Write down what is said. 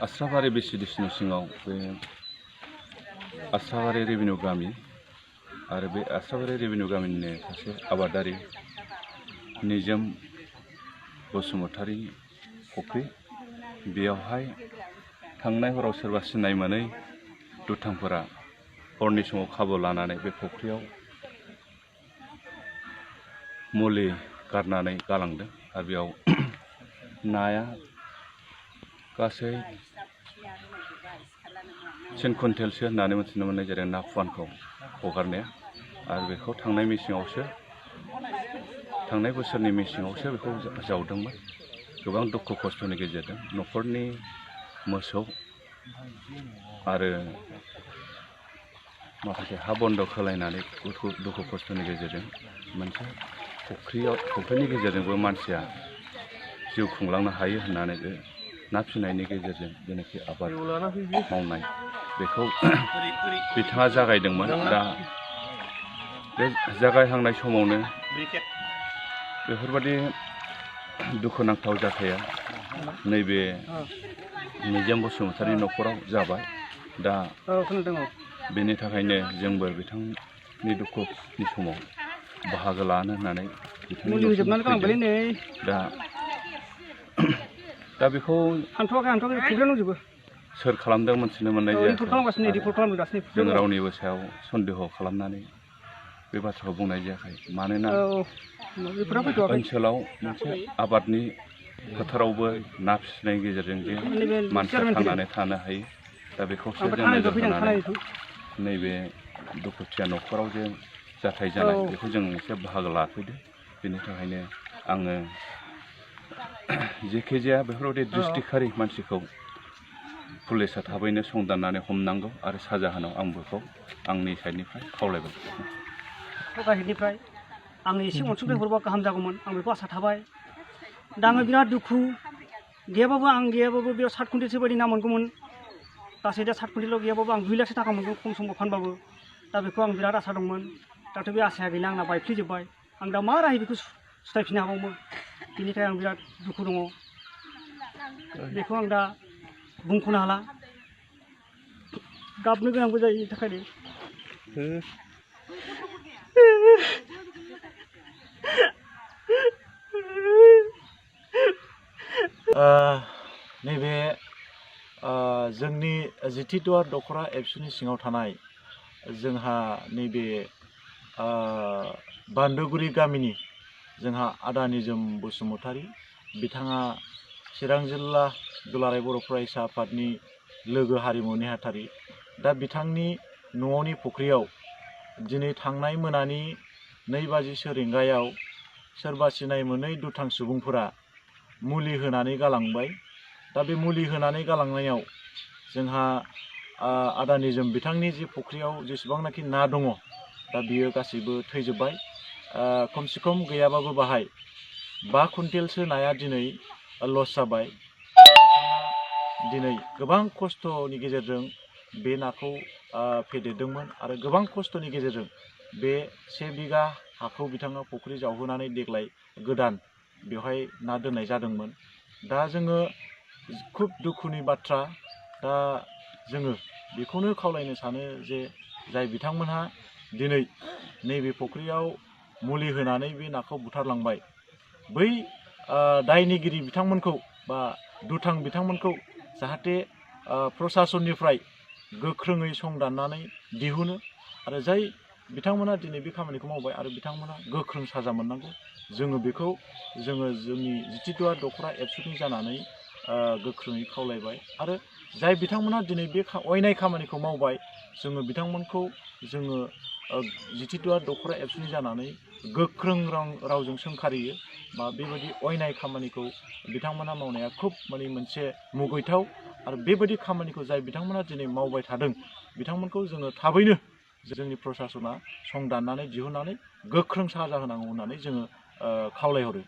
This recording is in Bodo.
आस्राबारि बिसिडिसिनि सिङाव बे आस्राबारि रेभिनिउ गामि आरो बे आस्राबारि रेभिनिउ गामिनिनो सासे आबादारि निजोम बसुमतारी फुख्रि बेयावहाय थांनाय हराव सोरबा सिनाय मोनै दुथांफोरा हरनि समाव खाबु लानानै बे फुख्रियाव मुलि गारनानै गालांदों आरो बेयाव नाया गासै 3 कुइन्टेलसो होननानै मिथिनो मोननाय जादों ना फुवानखौ हगारनाया आरो बेखौ थांनाय बोसोरनि मेसेङावसो बेखौ जावदोंमोन। गोबां दुखु खस्थ'नि गेजेरजों न'खरनि मोसौ आरो माखासे हा बन्द खालायनानै दुखु खस्थ'नि गेजेरजों मोनसे फुख्रिनि गेजेरजोंबो मानसिया जिउ खुंलांनो हायो होननानै बे ना फिसिनायनि गेजेरजों जेनाखि आबाद मावनाय बेखौ बिथाङा जागायदोंमोन। दा बे जागायहांनाय समावनो बेफोरबादि दुखुनांथाव जाथाया नैबे निजोम बसुमतारी न'खराव जाबाय। दा बेनि थाखायनो जोंबो बिथांनि दुखुनि समाव बाहागो लानो होननानै दा बेखौ सोर खालामदों मोनथिनो मोननाय जायाखै। जों रावनिबो सायाव सन्देह खालामनानै बे बाथ्राखौ बुंनाय जायाखै। मानोना ओनसोलाव मोनसे आबादनि फोथारावबो ना फिसिनायनि गेजेरजों जे मानसिया थांनानै थानो हायो। दा बेखौसो जों नोजोर होनानै नैबे दुखुथिया न'खराव जे जाथाय जानाय बेखौ जों एसे बाहागो लाफैदों। बेनि थाखायनो आङो जेखिजाया बेफोरबायदि दृष्टिखारि मानसिखौ पुलिसा थाबैनो संदाननानै हमनांगौ आरो साजा होनांगौ। आं बेखौ आंनि साइडनिफ्राय खावलायबाय। गाहायनिफ्राय आंनो एसे अनसुंथाइ हरबा गाहाम जागौमोन, आं बेखौ आसा थाबाय। दा आङो बिराद दुखु, गैयाबाबो बेयाव 7 कुइन्टेलसो बायदि ना मोनगौमोन। गासै दा 7 कुइन्टेलाव गैयाबाबो आं 2 लाखसो थाखा मोनगोन खम समाव फानबाबो। दा बेखौ आं बिराद आसा दंमोन। दाथ' बे आसाया गैला, आंना बायफ्लेजोब्बाय। आं दा मा राहायै बेखौ सुथायफिननो हाबावगोन, बेनि थाखाय आं बिराद दुखु दङ। बेखौ आं दा बुंख'नो हाला, गाबनो गोनांबो जायो बेनि थाखायनो। नैबे जोंनि जितिदुवार दख'रा एबसुनि सिङाव थानाय जोंहा नैबे बान्दोगुरि गामिनि जोंहा आदा निजोम बसुमतारी बिथाङा चिरां जिल्ला दुलाराय बर' फरायसा आफादनि लोगो हारिमु नेहाथारि। दा बिथांनि न'नि फुख्रियाव दिनै थांनाय मोनानि 2:00 रिंगायाव सोरबा सिनाय मोनै दुथां सुबुंफोरा मुलि होनानै गालांबाय। दा बे मुलि होनानै गालांनायाव जोंहा आदा निजोम बिथांनि जि फुख्रियाव जेसेबांनाखि ना दङ दा बियो गासैबो थैजोब्बाय। खमसे खम गैयाबाबो बाहाय 5 कुइन्टेलसो नाया दिनै लस जाबाय। बिथाङा दिनै गोबां खस्थ'नि गेजेरजों बे नाखौ फेदेरदोंमोन आरो गोबां खस्थ'नि गेजेरजों बे 1 बिघा हाखौ बिथाङा फुख्रि जावहोनानै देग्लाय गोदान बेवहाय ना दोननाय जादोंमोन। दा जोङो खुब दुखुनि बाथ्रा। दा जोङो बेखौनो खावलायनो सानो जे जाय बिथांमोनहा दिनै नैबे फुख्रियाव मुलि होनानै बे नाखौ बुथारलांबाय, बै दायनिगिरि बिथांमोनखौ बा दुथां बिथांमोनखौ जाहाथे प्रसासननिफ्राय गोख्रोङै संदाननानै दिहुनो आरो जाय बिथांमोना दिनै बे खामानिखौ मावबाय आरो बिथांमोना गोख्रों साजा मोननांगौ। जोङो बेखौ जोंनि जितिदुवार दख'रा एबसुनि जानानै गोख्रोङै खावलायबाय। आरो जाय बिथांमोना दिनै बे अयनाय खामानिखौ मावबाय, जोङो बिथांमोनखौ जोङो जितिदुवार दख'रा एबसुनि जानानै गोख्रों रावजों सोंखारियो बा बेबायदि अयनाय खामानिखौ बिथांमोना मावनाया खुब मोनसे मुगैथाव। आरो बेबायदि खामानिखौ जाय बिथांमोना दिनै मावबाय थादों बिथांमोनखौ जोङो थाबैनो जोंनि प्रसासना संदाननानै दिहुननानै गोख्रों साजा होनांगौ होननानै जोङो खावलायहरो।